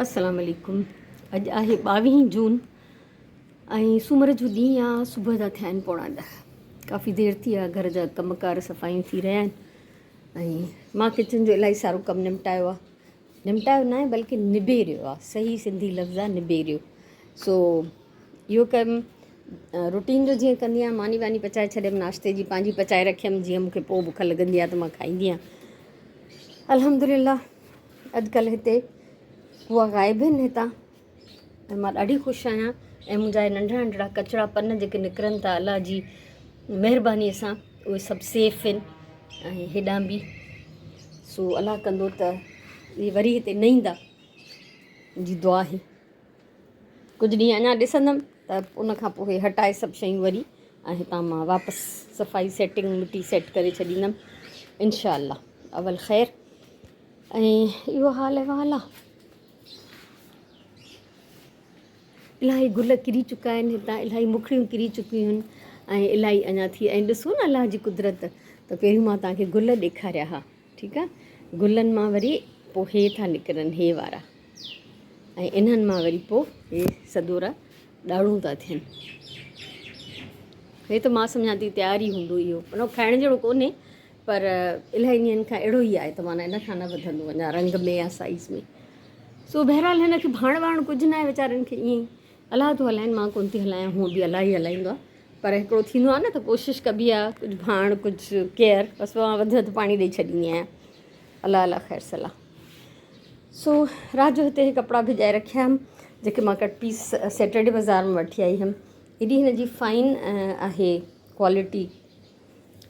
السلام عليڪم اڄ آهي ٻاويهين جون ۽ سومر جو ڏينهن آ صبح جا ٿيا آهن پوڻا ڏهه ڪافي دير ٿي آ گهر جا ڪم ڪار صفايون ٿي رهيا آهن ۽ مان ڪچن جو الاهي سارو ڪم نمٽايو آ نمٽايو نه آهي بلڪه نبيريو آ صحيح سنڌي لفظ آ نبيريو سو اهو ڪم روٽين جو جيئن ڪندي آهيان ماني واني پچائي ڇڏيم ناشتي جي پنهنجي پچائي رکيم جيئن مونکي پوء بک لڳندي آهي ته مان کائيندي آهيان الحمدلله اڄڪلهه هتي ڪوئا غائب آهن هتان ۽ مان ڏاڍي خوش آهيان ۽ منهنجا هي ننڍڙا ننڍڙا ڪچڙا پن جيڪي نڪرن ٿا الله جي مهرباني سان اهي سڀ سيف آهن ۽ هيڏانهن به سو الله ڪندو ته اهي وري هتي نه ايندا منهنجي دعا آهي ڪجهه ڏينهن اڃا ڏسندم ته ان کان پوء هٽائي سڀ شيون وري ۽ هتان مان واپس صفائي سيٽنگ مٽي سيٽ ڪري ڇڏيندم انشاء الله اول خير ۽ اهو حال احوال آ الاهي گل ڪري چڪا آهن هتان الاهي مکڙيون ڪري چڪيون آهن ۽ الاهي اڃا ٿي ۽ ڏسو نه الله جي قدرت ته پهريون مان توهان کي گل ڏيکاريا ها ٺيڪ آ گلن مان وري پوء هي ٿا نڪرن هي وارا ۽ انهن مان وري پوء هي سدورا ڏاڙهون ٿا ٿين. هي ته مان سمجهان ٿي تيار ئي هوندو اهو ان کائڻ جهڙو ڪونهي پر الاهي ڏينهن کان اهڙو ئي آهي ته معنيٰ ان کان نه وڌندو اڃا رنگ ۾ يا سائيز ۾ سو بهرحال هن کي ڀاڻ واڻ ڪجهه ناهي ويچارن کي ائين ئي الله ٿو هلائين مان ڪونه ٿي هلايان هونء به الله ئي هلائيندو آهي پر هڪڙو ٿيندو آهي نه ته ڪوشش ڪبي آهي ڪجهه ڀاڻ ڪجهه ڪيئر بس مان وڌ وڌ پاڻي ڏئي ڇڏيندي آهيان الله الله خير صلاح سو رات جو هتي هي ڪپڙا ڀڄائي رکيا هيم جيڪي مان ڪٽ پيس سيٽرڊي بازار مان وٺي آئي هيم ايڏي هن جي فائن آهي ڪوالٽي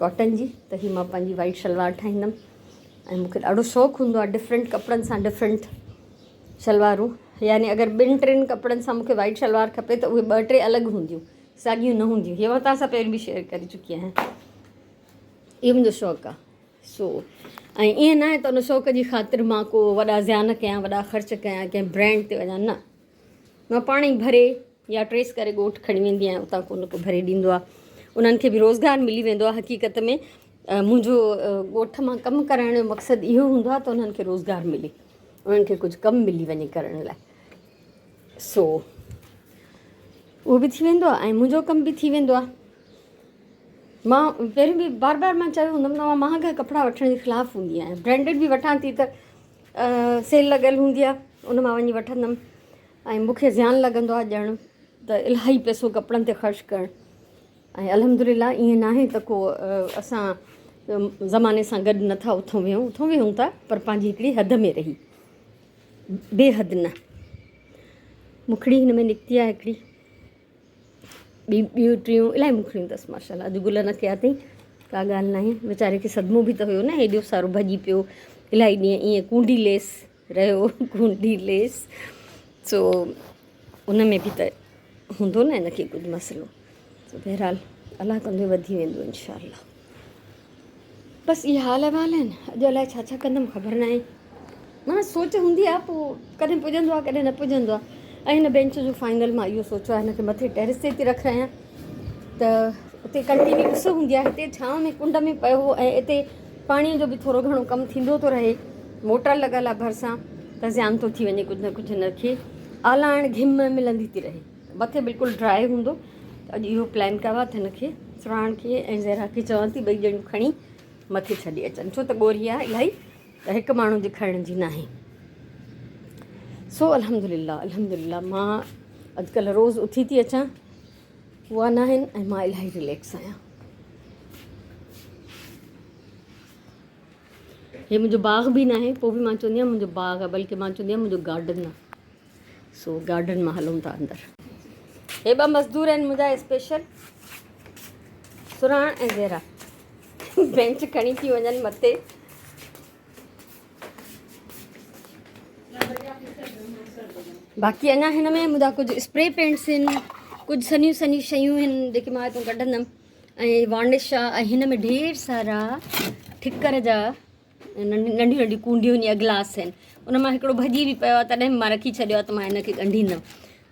ڪاٽن جي ته هي مان پنهنجي وائيٽ شلوار ٺاهيندم ۽ مونکي ڏاڍو شوق هوندو آهي ڊفرنٽ ڪپڙن سان ڊفرنٽ شلوارون يعني اگر ٻن ٽن ڪپڙن سان مونکي وائيٽ شلوار کپي ته اهي ٻه ٽي الڳ هونديون ساڳيون نه هونديون هي مان توهان سان پهريون به شيئر ڪري چڪي آهيان اهو منهنجو شوق آهي سو ۽ ائين ناهي ته ان شوق جي خاطر مان ڪو وڏا زيان ڪيان وڏا خرچ ڪيان ڪنهن برانڊ تي وڃان نه مان پاڻ ئي ڀري يا ٽريس ڪري ڳوٺ کڻي ويندي آهيان اتان ڪو نه ڪو ڀري ڏيندو آهي انهن کي به روزگار ملي ويندو آهي حقيقت ۾ منهنجو ڳوٺ مان ڪم ڪرائڻ جو مقصد اهو هوندو آهي ته انهن کي روزگار ملي انهن کي ڪجهه ڪم ملي وڃي ڪرڻ لاء سو اهو به ٿي ويندو آهي ۽ منهنجو ڪم به ٿي ويندو آهي مان پهريون به بار بار مان چيو هوندم ته مان مهانگا ڪپڙا وٺڻ جي خلاف هوندي آهيان برانڊيڊ به وٺان ٿي ته سيل لڳل هوندي آهي ان مان وڃي وٺندم ۽ مون کي زيان لڳندو آهي ڄڻ ته الاهي پئسو ڪپڙن تي خرچ ڪرڻ ۽ الحمد لله ائين ناهي ته ڪو اسان زماني سان گڏ نٿا اٿون ويهون اٿون ويهون ٿا پر پنهنجي هڪڙي حد ۾ رهي بي حد نه مکڙي هن ۾ نڪتي آهي هڪڙي ٻي ٻيون ٽيون الاهي مکڙيون اٿس ماشاء الله اڄ گل نه ڪيا اٿئي ڪا ڳالهه ناهي ويچاري کي صدمو به ته هيو نه هيڏو سارو ڀڄي پيو الاهي ڏينهن ائين ڪونڊي ليس رهيو ڪونڊي ليس سو ان ۾ به ته هوندو نه هن کي ڪجهه مسئلو سو بهرحال الله ڪندو وڌي ويندو انشاء الله بس اهي حال احوال آهن اڄ الائي ڇا ڇا ڪندم خبر ناهي معنيٰ سوچ هوندي آهي پوء ڪڏهن پڄندو آهي ڪڏهن نه پڄندو آهي ۽ هن بينچ جو فائنل مان اهو سوچيو آهي هن کي مٿي ٽيرس تي ٿي رکرايان ته اتي ڪنٽينيو اس هوندي آهي هتي ڇانو ۾ ڪنڊ ۾ پيو هو ۽ اتي پاڻي جو به ٿورو گهڻو ڪم ٿيندو ٿو رهي موٽر لڳل آهي ڀرسان ته زيان ٿو ٿي وڃي ڪجهه نه ڪجهه هن کي آلاڻ گهم ملندي ٿي رهي مٿي بلڪل ڊرائي هوندو ته اڄ اهو پلان ڪيو آهي ته هن کي سرهاڻ کي ۽ زهرا کي چوان ٿي ٻئي ڄڻيون کڻي مٿي ڇڏي اچن ڇو ته ڳوري آهي الاهي ته هڪ ماڻهو جي کڻڻ جي ناهي سو الحمدلله الحمدلله مان اڄڪلهه روز اٿي ٿي اچان اها ناهن ۽ مان الاهي رليڪس آهيان هي منهنجو باغ به ناهي پوء به مان چوندي آهيان منهنجو باغ آهي بلڪه مان چوندي آهيان منهنجو گارڊن آهي سو گارڊن مان هلون ٿا اندر. هي ٻه مزدور آهن منهنجا اسپيشل سرهاڻ ۽ زهرا بينچ کڻي ٿي وڃن مٿي. باقي اڃا هن ۾ منهنجا ڪجهه اسپري پينٽس آهن ڪجهه سنهيون سنهيون شيون آهن جيڪي مان هتان ڪڍندم ۽ وارنش آهي ۽ هن ۾ ڍير سارا ٺڪر جا ننڍيون ننڍيون ڪونڊيون يا گلاس آهن ان مان هڪڙو ڀڄي به پيو آهي تڏهن به مان رکي ڇڏيو آهي ته مان هن کي ڳنڍيندم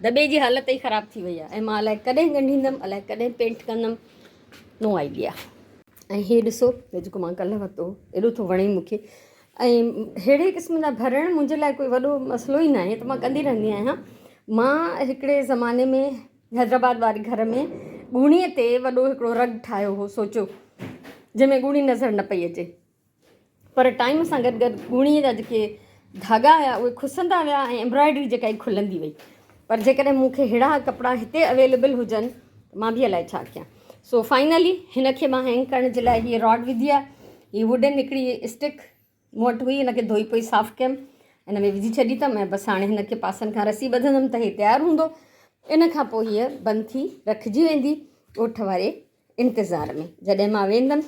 دٻي جي حالت ئي خراب ٿي وئي آهي ۽ مان الائي ڪڏهن ڳنڍيندم الائي ڪڏهن پينٽ ڪندم نو آئيڊيا. ۽ هي ڏسو هي جيڪو مان ڪلهه ورتو هو ايڏو ٿو وڻي مون کي ۽ ههڙي قسم جا ڀرڻ منهنجي لاء ڪوئي وڏو مسئلو ئي ناهي ته مان ڪندي رهندي آهيان. مان هڪڙي زماني ۾ حيدرآباد واري گهر ۾ ڳوڻي تي وڏو هڪڙو رگ ٺاهيو هو سوچيو جنهن ۾ ڳوڻي نظر نه پئي اچي پر ٽائيم سان گڏ گڏ ڳوڻي جا جيڪي ڌاڳا هيا اهي کسندا ويا ۽ ايمبرائڊري جيڪا هئي کلندي وئي پر جيڪڏهن مون کي ههڙا ڪپڙا هتي اويليبل هجن ته مان به الائي ڇا ڪيان سو فائنلي هن کي مان هينگ ڪرڻ جي لاء هيء راڊ وڌي آهي هي ووڊن هڪڙي اسٽڪ مون وٽ هئي هن کي ڌوئي پوئي صاف ڪيم ان ۾ وجهي ڇڏي اٿم ۽ بس هاڻي هن کي پاسن کان رسي ٻڌندم ته هي تيار هوندو ان کان پوء هيء بند ٿي رکجي ويندي ڳوٺ واري انتظار ۾ جڏهن مان ويندم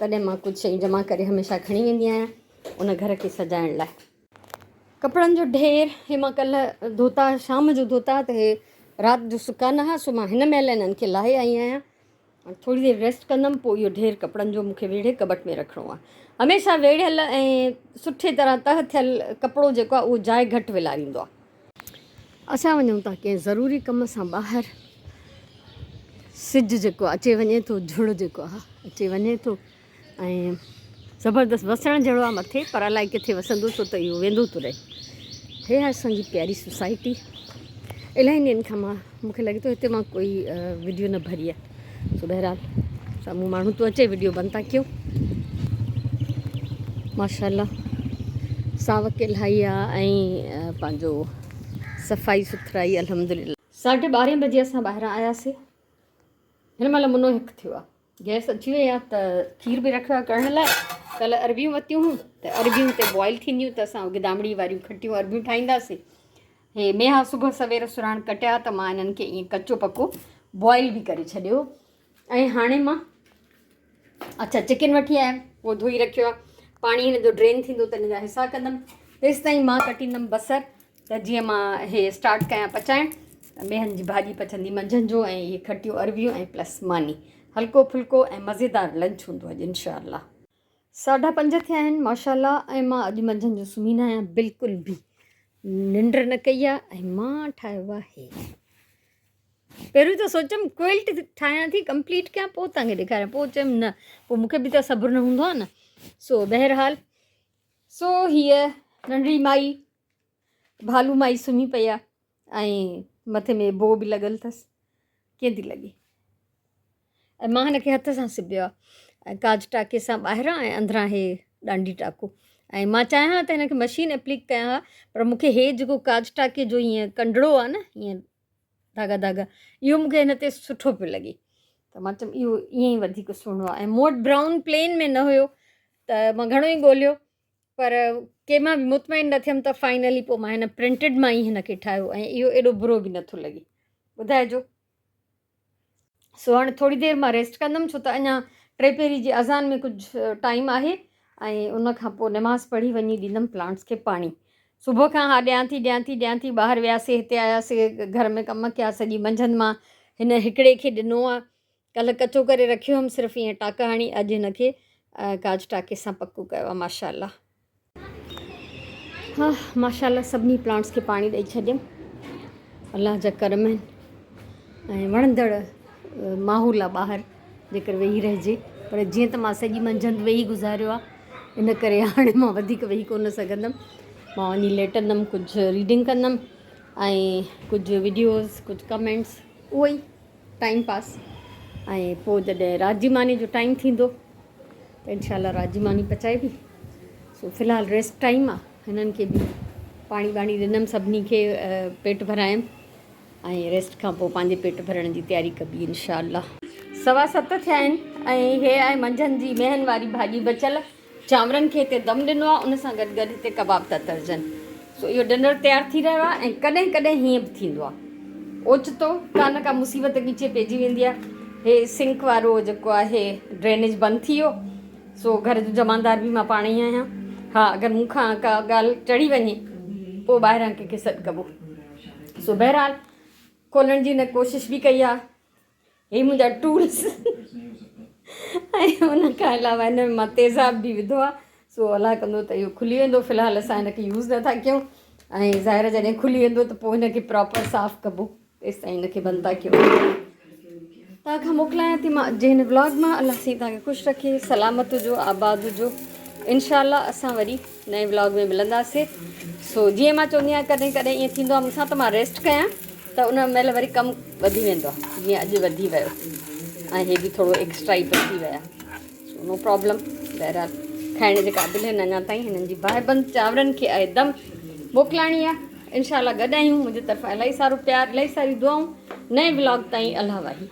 تڏهن مان ڪجهه شيون جمع ڪري هميشه کڻي ويندي آهيان ان گهر کي سجائڻ لاء. ڪپڙن جو ڍير هي مان ڪلهه ڌوتا شام جو ڌوتا ته هي رات جو سڪا نه ها سو مان هن مهل انهن کي لاهي آئي آهيان هاڻي ٿوري دير ريسٽ ڪندم پوء اهو ڍير ڪپڙن جو مون کي ويڙهي ڪٻٽ ۾ رکڻو آهي هميشه ويڙهيل ۽ سٺي طرح تهه ٿيل ڪپڙو جيڪو آهي اهو جاء گهٽ ولاريندو آهي. اسان وڃون ٿا ڪنهن ضروري ڪم سان ٻاهر سج جيڪو اچي وڃي ٿو جھڙ جيڪو آهي اچي وڃي ٿو ۽ زبردست وسڻ جهڙو آهي مٿي پر الائي ڪٿي وسندو ڇو ته اهو ويندو ٿو رهي. هي آهي اسان جي پياري سوسائٽي. الاهي ڏينهن کان مان مونکي لڳي ٿو هتي مان ڪوئي وڊيو نه ڀري آهي سو بهرحال سامهون ماڻهو ٿو اچي وڊيو بند ٿا ڪيون. ماشاءالله ساوڪ الاهي آهي ۽ پنهنجو صفائي سٿرائي الحمدلله. ساڍي ٻارهين بجي اسان ٻاهران آياسي هن مهل منو هڪ ٿيو آهي. گئس اچي وئي آهي ته کير به رکيو آهي ڪرڻ لاء ڪلهه اربيون ورتيون هيون ته اربيون هتي بوائل ٿينديون ته اسان گدامڙي واريون کٽيون اربيون ٺاهينداسين هي ميها صبح سوير سراڻ ڪٽيا ته مان انهن کي ائين ڪچو پڪو بوائل به ڪري ڇڏيو ۽ هاڻي مان اڇا چڪن وٺي آيم اهو ڌوئي رکيو آهي پاڻي هن جو ڊرين ٿيندو ته هن جا حصا ڪندم تيستائين مان ڪٽيندم بصر ته جيئن مان هي اسٽارٽ ڪيان پچائڻ ته ميهن جي ڀاڄي پچندي منجهند جو ۽ اهي کٽيون اربيون ۽ پلس ماني هلڪو ڦلڪو ۽ مزيدار لنچ هوندو اڄ انشاء الله. ساڍا پنج ٿيا آهن ماشاء الله ۽ مان اڄ منجهند جو سمهي نه آهيان بلڪل به ننڊ نه ڪئي آهي ۽ مان ٺاهيو آهي پهريون ته سوچيم ڪوئلٽ ٺاهيان ٿي ڪمپليٽ ڪيان پوء توهان کي ڏيکاريان پوء چيم نه پوء مونکي به ته صبر نه هوندو آهي نه سو بهرحال سو هيء ننڍڙي مائي ڀالو مائي سمهي پئي آ ۽ مٿي ۾ بو به لڳل اٿس ڪيئن ٿي لڳي ۽ مان هن کي هٿ سان سبيو آ ۽ ڪاج ٽاڪي سان ٻاهران ۽ اندران هي ڏانڊي ٽاڪو ۽ مان چاهيان ها ته هن کي مشين اپليڪ ڪيان ها پر مون کي هي جيڪو ڪاج ٽاڪي جو هيئن ڪنڊڙو آ نه هيئن ڌاڳا ڌاڳا اهو مون کي هن تي سٺو پيو لڳي ته مان چيم اهو ائين ئي وڌيڪ سهڻو آ ۽ مون وٽ برائون پلين ۾ نه هيو ته مان گهڻو ئي ڳوليو پر ڪنهن مان به مطمئن نه ٿيم ته فائنلي پوء مان هن پرنٽيڊ مان ئي هن کي ٺاهيو ۽ اهو ايڏو برو به نٿو لڳي ٻڌائجو. سو هاڻي ٿوري دير مان ريسٽ ڪندم ڇو ته اڃا ٽي پهري جي اذان ۾ ڪجهه ٽائيم آهي ۽ ان کان پوء نماز پڙهي وڃي ڏيندم پلانٽس کي پاڻي. صبح کان ها ڏيان ٿي ڏيان ٿي ڏيان ٿي ٻاهر وياسي هتي آياسي گهر ۾ ڪم ڪيا سڄي منجهند مان هن هڪڙي کي ڏنو آهي ڪلهه ڪچو ڪري رکيو هيم صرف ائين ٽاڪا هڻي اڄ هن کي ڪاج ٽاڪي سان پڪو ڪيو آهي ماشاء الله. ها ماشاء الله سڀني پلانٽس کي پاڻي ڏئي ڇڏيم الله جا ڪرم آهن ۽ وڻندڙ ماحول آهي ٻاهر جيڪر ويهي رهجي پر جيئن ته مان سڄي منجهند ويهي گذاريو آهي ان ڪري هاڻي مان وڌيڪ ويهي ڪونه سگهندم مان وڃي ليٽندم ڪجهه ريڊنگ ڪندم ۽ ڪجهه وڊيوز ڪجهه ڪمينٽس اهو ئي ٽائيم پاس ۽ پوء جڏهن رات جي ماني جو ٽائيم ٿيندو ته انشاء الله رات جي ماني پچائبي سو في الحال ريسٽ ٽائيم آ هنن کي به پاڻي ٻاڻي ڏنم سڀني کي پيٽ ڀرايم ۽ ريسٽ کان پوء پنهنجي پيٽ ڀرڻ جي تياري ڪبي انشاء الله. 7:15 ٿيا آهن ۽ هي آهي منجهند جي ميهن واري ڀاڄي بچيل. چانورن کي هتي دم ڏنو آهي ان سان گڏ گڏ هتي ڪباب ٿا ترجن سو اهو ڊنر تيار ٿي رهيو آهي ۽ ڪڏهن ڪڏهن هيئن به ٿيندو آهي اوچتو ڪا نه ڪا مصيبت ڳچي پئجي ويندي آهي هي سنڪ وارو جيڪو آهي ڊرينيج بند ٿي ويو سو گهر جو جماندار به مان پاڻ ئي آهيان ها اگر مون کان ڪا ڳالهه چڙهي وڃي پوء ٻاهران ڪنهن کي سڏ ڪبو سو بهرحال کولڻ جي هن ڪوشش به ڪئي آهي هي منهنجا ٽولس ۽ ان کان علاوه هن ۾ مان تيزاب به وڌو آهي سو الله ڪندو ته اهو کلي ويندو في الحال اسان هن کي يوز نٿا ڪيون ۽ ظاهر جڏهن کلي ويندو ته پوء هن کي پراپر صاف ڪبو تيستائين هن کي بند ٿا ڪيون. توهان کان موڪلايان ٿي مان اڄ جي هن ولاگ مان. الله سائين توهان کي خوش رکي، سلامت هجو، آباد هجو. انشاء الله اسان وري نئين ولاگ ۾ ملنداسي. سو جيئن مان چوندي آهيان ڪڏهن ڪڏهن ائين ٿيندو آهي مون سان ته مان ريسٽ ڪيان ته ان مهل وري ڪم وڌي ويندو آهي جيئن اڄ وڌي ويو ۽ هي به ٿورو ايڪسٽرا ئي پئجي ويا. سو نو پرابلم بهرحال کائڻ جي قابل آهن اڃا تائين هنن جي باهه بند چانورن کي آهي دم موڪلاڻي آهي انشاء الله گڏ آهيون منهنجي طرفان الاهي سارو پيار الاهي ساريون دعائون نئين ولاگ تائين الله واهي.